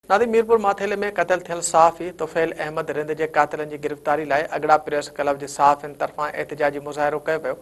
نادي ميرپور ماٿيلي ۾ قتل ٿيل صحافي طفيل احمد رند جي قاتلن جي گرفتاري لاء اڳڙا پريس ڪلب جي صحافين طرفان احتجاجي مظاهرو ڪيو ويو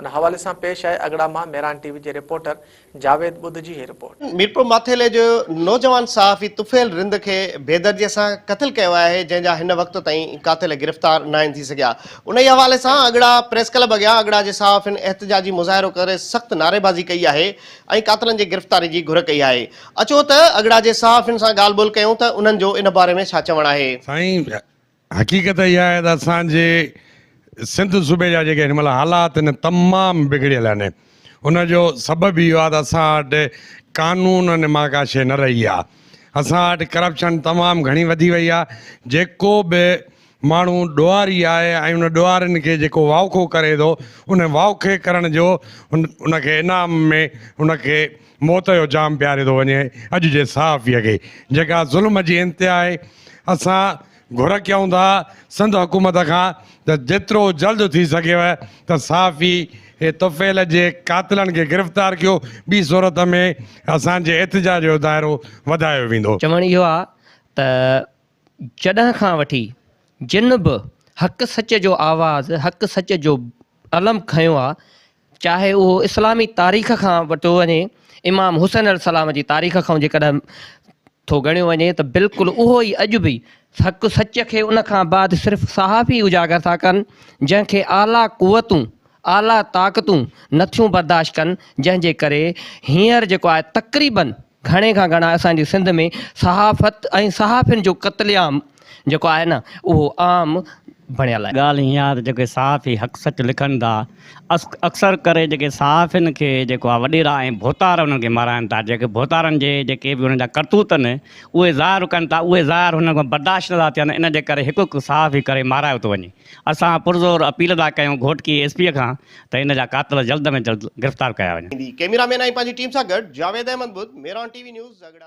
ان حوالي سان پيش آهي اڳڙا مان ميران ٽي وي جي رپورٽر جاويد ٻڌ جي هي رپورٽ. ميرپور ماٿيلي جو نوجوان صحافي طفيل رند کي بيدردي سان قتل ڪيو آهي جنهن جا هن وقت تائين قاتل گرفتار ناهن ٿي سگهيا انهي حوالي سان اڳڙا پريس ڪلب اڳيان اڳڙا جي صحافين احتجاجي مظاهرو ڪري سخت نعريبازي ڪئي آهي ۽ قاتلن جي گرفتاري جي گهر ڪئي آهي. اچو ته اڳڙا جي صحافين سان ڳالهه ٻولهه ڪيون ته انهن جو ان باري ۾ ڇا چوڻ آهي. سائين حقيقت اها آهي ته اسان جي سنڌ صوبي جا جيڪي هن مهل حالات آهن تمام بگڙيل آهن ان جو سبب اهو آهي ته اسان وٽ قانون مان ڪا شيء نه رهي آهي اسان وٽ ڪرپشن تمام گهڻي وڌي وئي آهي جيڪو به ماڻهو ڏوهاري آهي ۽ ان ڏوهارين کي جيڪو واوکو ڪري ٿو ان واوکي ڪرڻ جو ان کي انعام ۾ ان کي موت جو جام پياري ٿو وڃي اڄ جي صحافي کي جيڪا ظلم جي انتها آهي اسان گهر ڪيون ٿا سنڌ حڪومت کان ته جيترو جلد ٿي سگهيو ته صحافي طفيل جي قاتلن کي گرفتار ڪيو ٻي صورت ۾ اسان جي احتجاج جو دائرو وڌايو ويندو. چوڻ اهو آ ته جڏهن کان وٺي جن به حق سچ جو آواز، حق سچ جو علم کنيو آ، چاهي اهو اسلامي تاريخ کان ورتو وڃي، امام حسين عليه السلام جي تاريخ کان جيڪڏهن ٿو ڳڻيو وڃي ته بلڪل اهو ئي اڄ به حق سچ کي ان کان بعد صرف صحافي اجاگر ٿا ڪن، جنهن کي اعليٰ قوتون، اعليٰ طاقتون نٿيون برداشت ڪن، جنهن جي ڪري هينئر جيڪو آهي تقريبن گهڻي کان گهڻا اسان جي سنڌ ۾ صحافت ۽ صحافين جو قتل عام جيڪو آهي نه اهو عام بڻيل آهي. ڳالهه هيئن آهي ته جيڪي صحافي حق سچ لکن ٿا اڪثر ڪري جيڪي صحافين کي جيڪو آهي وڏيرا ۽ ڀوتار انهن کي مارائن ٿا جيڪي ڀوتارن جي جيڪي به انهن جا ڪرتوت آهن اهي ظاهر ڪن ٿا اهي ظاهر هنن کان برداشت نٿا ٿين ان جي ڪري هڪ هڪ صحافي ڪري مارايو ٿو وڃي اسان پرزور اپيل ٿا ڪيون گهوٽڪي ايس پي کان ته ان جا قاتل جلد ۾ جلد گرفتار ڪيا وڃن. ڪئميرا مين ۽ پنهنجي ٽيم سان گڏ Javed Ahmed Badh, Mehran T V news, Jhagra.